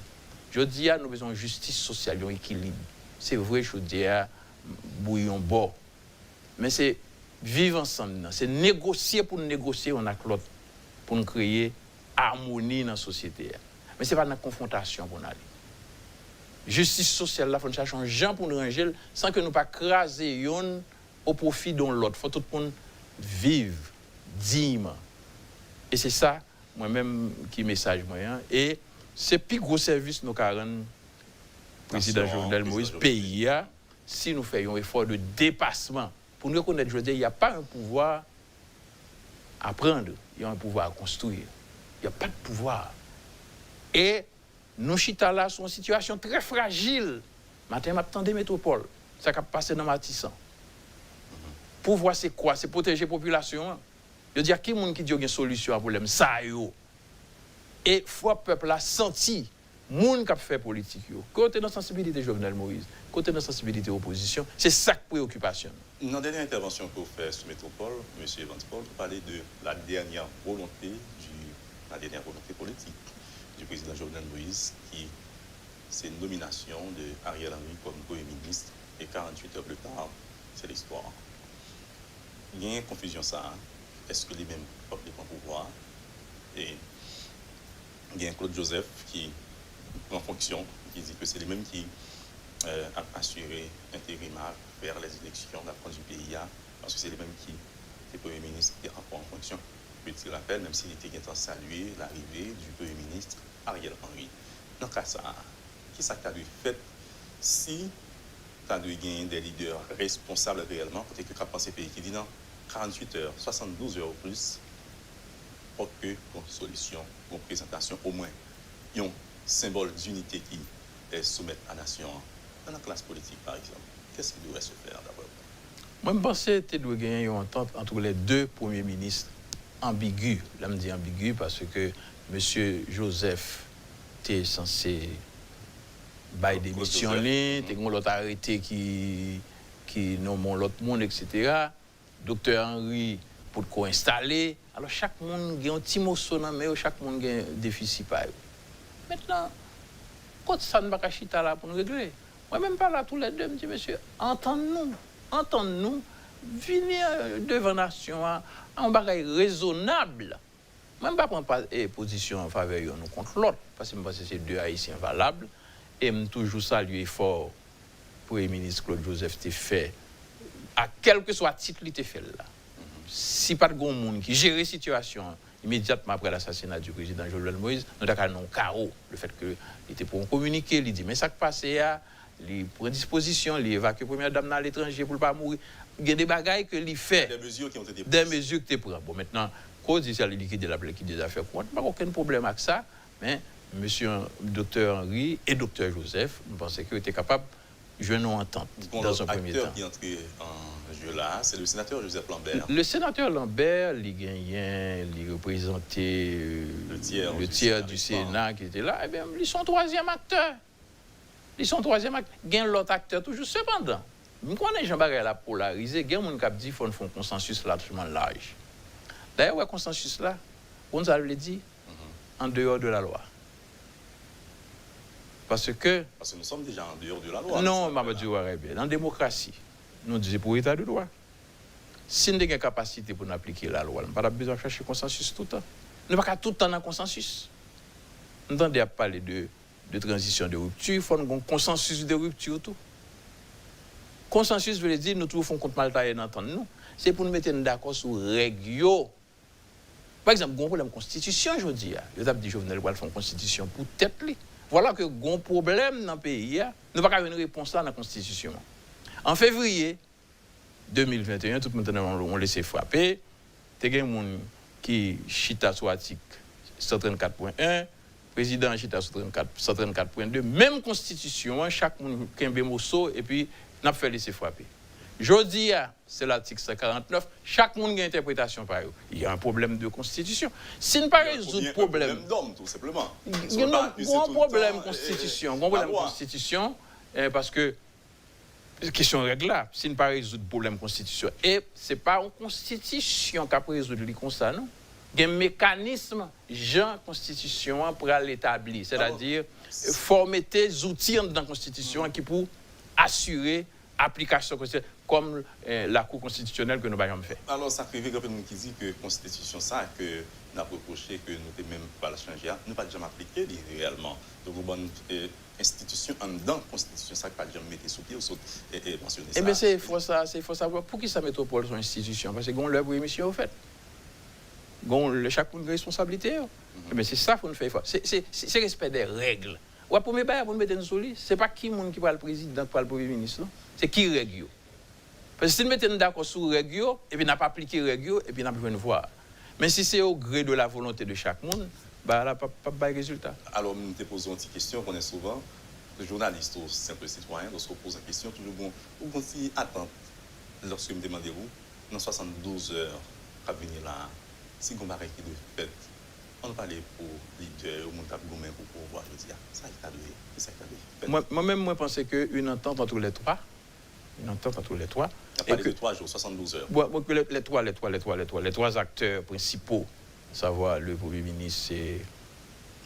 Jodi a, nou bezwen yon jistis sosyal, yon ekilib. Se vre, chodyè a bouyi yon bò. Men se viv ansanm nan, se negosye pou n negosye youn ak lòt, pou n kreye amoni nan sosyete a. Men se pa nan konfwontasyon pou n ale. Jistis sosyal la, fò n chache yon jan pou n ranje l san ke nou pa kraze yonn o pwofi de yon lòt. Fò tout moun viv diyman. E se sa, mwen menm, ki mesaj mwen an. E se pi gwo sèvis nou ka rann Prezidan Jovenel Moïse, peyi a, si nou fè yon efò de depasman pou n rekonèt jodi a, y a pas un pouvoir à prendre, y a un pouvoir à construire. Y a pas de pouvoir. E nou chita la sou yon sitiyasyon trè frajil. Maten, m ap tande Metwopòl, sa k ap pase nan Matisan. Pouvwa se kwa? Se pwoteje popilasyon an. Yo di a ki moun ki di yo gen solisyon a pwoblèm sa yo? E fò pèp la santi moun k ap fè politik yo. Kote nan sansibilite Jovenel Moïse, kote nan sansibilite opozisyon, se sa k preyokipasyon nou. Nan dènye entèvansyon ke w fè sou Metwopòl, mesye Evans Paul, ou pale de la dernière volonté du, la dernière volonté politique du président Jovenel Moïse, ki se nominasyon de Ariel Henry kòm premye minis, e quarante-huit heures plus tard, c'est l'histoire. Genyen konfizyon sa a. Èske li menm p ap li pran pouvwa a? E gen Claude Joseph ki pran fonksyon, ki di ke se li menm ki, euh, ap asire enterim a, fè lèzileksyon, l ap kondui peyi a, paske se li menm ki te premye minis ki te ankò an fonksyon. Petit rappel, menm si li te gentan salye larive du premye minis Ariel Henry. Nan ka sa a, kisa k ta dwe fèt si ta dwe genyen de lidè responsab reyèlman, kote ke k ap panse peyi, ki di nan quarante-huit heures, soixante-douze heures ou plis, fòk ke gon solisyon, gon prezantasyon, omwen yon senbòl dinite ki, eh, soumèt a nasyon an. Nan klas politik, pa egzanp, qu'est-ce qui devrait se faire, d'après vous? Mwen, m panse te dwe genyen yon antant entre les deux premiers ministres ambigi. Lè m di ambigi, paske mesye Joseph te sanse bay demisyon li, te gen yon lòt arete ki, ki nonmen yon lòt moun, etsetera. Doktè Henry potko enstale. Alò, chak moun gen yon ti moso nan men yo, chak moun gen defisi pa yo. Mentnan, kot sa n pa ka chita la pou n regle? Mwen menm pale a toulède, m di, mesye, antann nou, antann nou, vini, euh, devan nasyon an, a yon bagay rezonab. Mwen, m pa pran pa, eh, pozisyon an favè yonn ou kont lòt, paske m panse se de Ayisyen valab, e m toujou salye efò Premye Minis Claude Joseph te fè, a kèlkeswa tit li te fè l la. Si pa t gen yon moun ki jere sitiyasyon an, Imedyatman apre lasasina di prezidan Jovenel Moïse, nou ta ka nan yon kawo. Lefètke li te pran yon kominike, li di, men sa k pase a, li pran dispozisyon, li evakye premyè dam nan aletranje pou l pa mouri. Gen de bagay ke li fè, de mezi ki te pran. Bon, mentnan, ke w di sa, li likide, l ap likide zafè kouran, m pa gen okenn pwoblèm ak sa, men mesye Doktè Henry e Doktè Joseph, m panse ke yo te kapab jwenn yon antant dans un premier temps. Gon lòt aktè ki antre an jeu la, se le sénateur Joseph Lambert. Le sénateur Lambert, li genyen, li reprezante, euh, le tiers du Sénat ki te la, ebyen, li se yon twazyèm aktè. Li se yon twazyèm aktè. Gen lòt aktè toujou. Sepandan, m konnen jan bagay la polarize, gen moun k ap di fò n fè yon konsansis lajman laj. Dayè, w wè konsansis la, ou konn sa l vle di? En dehors de la loi. Paske... Paske nou sòm deja an deyò de la lwa. Non, m ap di w bagay byen. Nan demokrasi, nou di se pou eta de dwa. Si n te gen kapasite pou n aplike lalwa, n pa t ap bezwen ap chache konsansis toutan. Nou pa ka toutan nan konsansis. M tande y ap pale de, de tranzisyon de ripti, fò n gen yon konsansis de ripti tou. Konsansis vle di nou toujou fè yon kout maltaye nan tann nou. Se pou n mete n dakò sou règ yo. Pa egzanp, gen yon pwoblèm konstitisyon jodi a. Yo t ap di Jovenel pral fè yon konstitisyon pou tèt li. Vwala ke gen yon pwoblèm nan peyi a, nou pa ka jwenn repons la nan konstitisyon an. An fevriye de mil venteyen, tout moun te nan yon, yon lese frape. Te gen moun ki chita sou atik san trannkat pwen en, prezidan an chita sou trannkat, san trannkat pwen de. Menm konstitisyon an, chak moun kenbe moso, epi n ap fè lese frape. Jodi a, se latik san karant nèf, chak moun gen entèpretasyon pa yo. Il y a un problème de constitution. Si n pa rezoud pwoblèm, gen yon pwoblèm konstitisyon, gen yon pwoblèm konstitisyon, eh, paske kesyon règ la, si n pa rezoud pwoblèm konstitisyon, e se pa yon konstitisyon k ap rezoud li konsa, non. Gen mekanism jan konstitisyon an pral etabli, sètadi fò w mete zouti anndan konstitisyon an ki pou asire aplikasyon konstitisyon kòm, eh, lakou konstitisyonèl ke nou pa janm fè. Alò, sa k rive, gen anpil moun ki di ke konstitisyon sa ke n ap repwoche ke nou te menm pral chanje a, nou pa t janm aplike li reyèlman. Donk, yon bann, eh, enstitisyon anndan konstitisyon sa ki pa t janm mete sou pye, ou sot, eh, eh, mansyone sa. Ebyen, se fò sa, se fò sa. Poukisa metwopòl se yon enstitisyon? Paske gen yon lè pou emisyon yo fèt. Gen yon lè, chak moun gen responsablite yo. Ebyen, se sa fò n fè efò. Se, se, se, se respè de règ. Ou wè, premye bagay pou n mete n sou li, se pa ki moun ki pral prezidan, ki pral premye minis, non. Se ki règ yo. Paske si n mete n dakò sou règ yo, epi n ap aplike règ yo, epi n ap jwenn vwa a. Men si se au gré de la volonté de chaque moun, bagay la p ap, p ap bay rezilta. Alò, m te poze yon ti kesyon, konnen souvan, jounalis ou senp sitwayen, lòske w poze kesyon, toujou gon, ou gon ti atant. Lòske m te mande w, nan swasanndouz è k ap vini la a, si gon bagay ki dwe fèt, ann pale pou lidè yo, moun k ap goumen pou pouvwa jodi a. Sa ki ta dwe, ki sa ki ta dwe fèt? Mwen, mwen menm, mwen panse ke une entente entre les trois, une entente entre les trois. N ap pale de twa jou, swasanndouz è. Bon, bon, ke les, les trois, les trois, les trois, les trois, les trois acteurs principaux, savoir le Premye Minis, se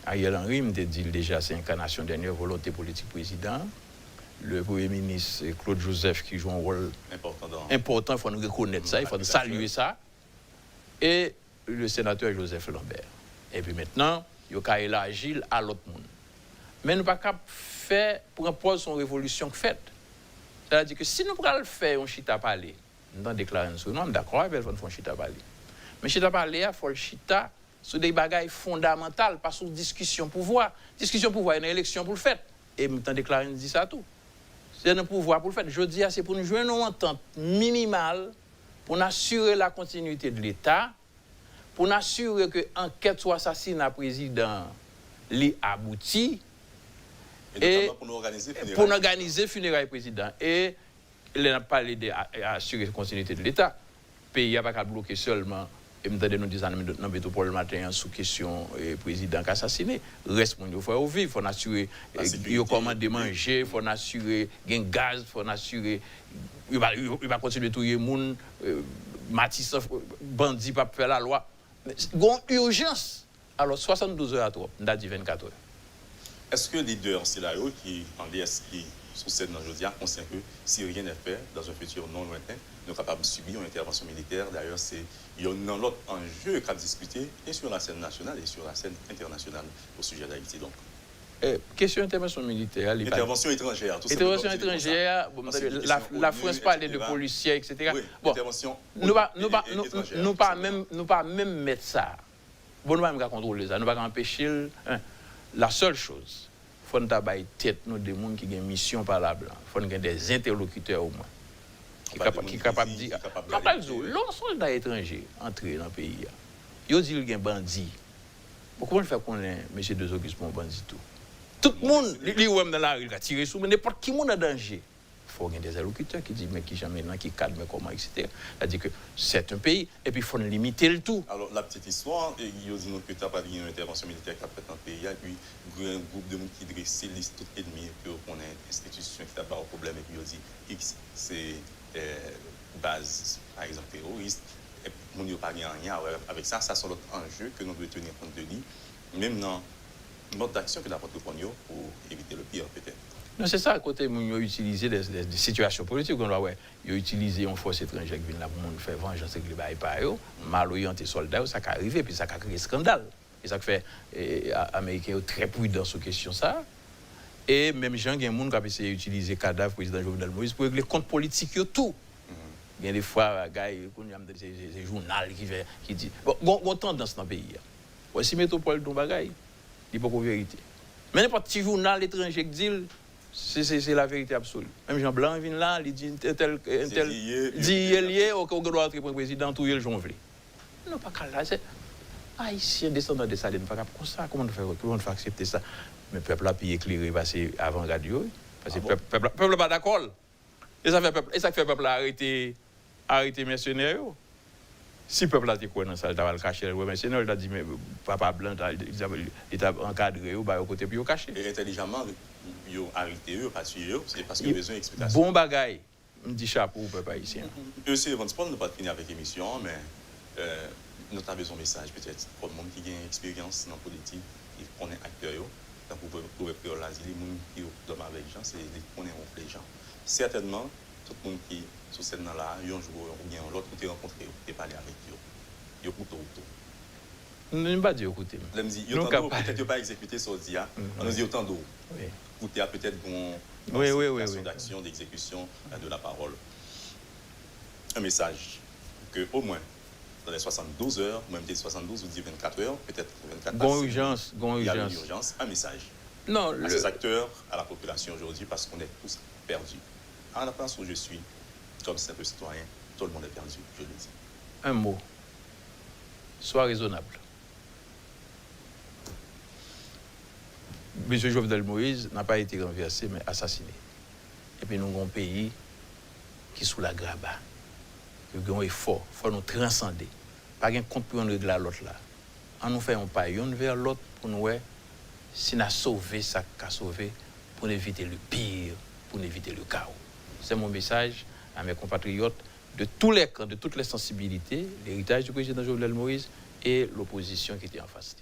Ariel Henry, m te di l deja, se enkanasyon dènye volonte politik prezidan. Le Premye Minis, se Claude Joseph ki jwe yon wòl enpòtan, fò n rekonèt sa, fò n salye sa. E le senatè Joseph Lambert. Epi mentnan, yo ka elaji l a lòt moun. Men nou pa ka fè, pran pòz se yon revolisyon k fèt. Sètadi ke si nou pral fè yon chita pale, m tande Clarens Renois, m dakò avè l, fò n fè yon chita pale. Men chita pale a, fò l chita sou de bagay fondamantal, pa sou diskisyon pouvwa. Diskisyon pouvwa, e nan eleksyon pou l fèt. E m tande Clarens di sa tou. Se nan pouvwa pou l fèt. Jodi a, se pou n jwenn yon antant minimal pou n asire la kontinuité de Leta, pou n asire ke ankèt sou asasina prezidan an, li abouti, e pou n òganize fineray prezidan. E lè n ap pale de a-, asire kontinuité de Leta, peyi a pa ka bloke sèlman, e m tande nou di sa nan, nan Metwopòl maten an sou kesyon, e, prezidan k asasine. Rès moun yo, fò yo viv, fò n asire, e, yo kòmande manje, fò n asire gen gaz, fò n asire yo pa, yo, yo pa kontinye touye moun, e, Matisan, bandi p ap fè lalwa. Gon ijans. Alò, swasanndouz è a twòp, m ta di vennkat è. Èske lidè sila yo ki an lyès, ki sou sèn nan jodi a, konsyan ke si rien n'est fait, dans un futur non lointain, nou kapab sibi yon entèvansyon militè? Dayè, se yonn nan lòt anje k ap diskite, e sur la scène nationale et sur la scène internationale, au sujet d'Haïti, donc. E, kesyon entèvansyon militè a, li pa... Entèvansyon etranjè a, tou senpleman, m te di konsa. Etèvansyon etranjè a, bon, m tande Lafrans pale de polisye, et cetera. Bon, nou pa, nou pa, nou, nou pa menm, nou pa menm mèt sa. Bon, nou pa menm ka kontwole sa, nou pa ka anpeche l. La seule chose, fò n ta bay tèt nou de moun ki gen misyon palab lan. Fò n gen des interlocuteurs omwen. Ki kapab, ki kapab di, m ap di w, lè yon sòlda etranje antre nan peyi a, yo di l gen bandi. Bon, kòman l fè konnen mesye Dezokis pa yon bandi tou? Tout moun, li, li wè m nan lari, li ka tire sou mwen, nenpòt ki moun an danje. Fò w gen des interlocuteurs ki di, men kijan, men nan ki kad, men kòman, et cetera. Sa di ke c'est un pays, epi fò n limite l tou. Alò, la petite histoire, e, yo di nou ke ta pral gen yon entèvansyon militè k ap fèt nan peyi a, epi gen yon gwoup de moun ki drese lis tout ènmi yo, ke yo konnen, enstitisyon ki ta ba yo pwoblèm, epi yo di, X, se, eh, baz, pa egzanp, teworis, epi moun yo pa gen anyen a wè avèk sa. Sa se yon lòt anje ke nou dwe tenir compte de li, menm nan mòd d'action ke n ap antreprann yo pou evite le pire, petèt. Non, se sa, kote moun yo itilize de, de, de sitiyasyon politik, ou konn wè, yo itilize yon fòs etranjè ki vin la pou moun fè vanjans, regle bagay pa yo, mal oryante sòlda yo, sa ka rive, epi sa ka kreye eskandal. E sa k fè, e, a, Ameriken yo trè pridan sou kesyon sa. E menm jan, gen moun k ap eseye itilize kadav Prezidan Jovenel Moïse pou regle kont politik yo tou. Gen de fwa, bagay, kounye a m tande se, se, se jounal ki fè, ki di. Bon, gon, gon tandans nan peyi a. Wè, si Metwopòl di yon bagay, li poko verite. Men nenpòt ti jounal etranje k di l, se, se, se laverite absoli. Menm jan blan an vin la, li di entèl, entèl, di ye l ye, oke, ou gen dwa antre pran prezidan, touye l jan w vle. Nou pa ka la, se Ayisyen, desandan Desalin, pa ka konsa, kòman nou fè, kòman nou fè aksepte sa? Men pèp la pi eklere pase avangad yo, wi. Paske pèp, pèp la, pèp la pa dakò l. E sa fè pèp, e sa k fè pèp la arete, arete mèsenè yo. Si pèp la te kwè nan sa, l ta pral kache, l wè mèsenè, l ta di, men papa blan, ta, li ta, li ta ankadre yo, ba yo kote pou yo kache. E entèlijaman, yo arete yo, yo pa tiye yo, se paske yo bezwen eksplikasyon. Bon bagay. M di chapo pou pèp ayisyen an. Mesye Evans Paul, nou pral fini avèk emisyon an, men, eh, nou ta bezwen mesaj, petèt, kòm moun ki gen eksperyans nan politik, ki konnen aktè yo, tankou pwovèb kreyòl la di li, moun ki dòmi avèk Jan, se li ki konnen wonfle Jan. Sètènman, tout moun ki sou sèn nan la a, yon jou oubyen yon lòt, ou te rankontre yo, ou te pale avèk yo. Yo koute w tou. M pa di yo koute m. Lè m di yo tande w, petèt yo pa egzekite sa w di a. Ann nou di yo tande w. Koute a petèt gon yon akseptasyon, d'action, d'exécution, euh, de la parole. Un message que, au moins, dans les soixante-douze heures, mwen m te di soixante-douze, ou di vingt-quatre heures, petèt vingt-quatre pa, gon ijans, gon ijans. Il y a une urgence, un message à ces acteurs, à la population aujourd'hui, parce qu'on est tous perdus. À la place où je suis, comme simple citoyen, tout le monde est perdu, je le dis. Un mot. Swa rezonab. Mesye Jovenel Moïse, n a pa été renversé, men asasine. Epi nou gen yon peyi ki sou lagraba. Yo gen yon efò, fò nou transande. Pa gen kont pou youn regle a lòt la. Ann nou fè yon pa youn vè lòt pou nou wè si n a sove sa k ka sove, pou n evite le pire, pou n evite le chaos. C'est mon message à mes compatriotes de tous les camps, de toutes les sensibilités, l'héritage du président Jovenel Moïse et l'opposition qui était en face.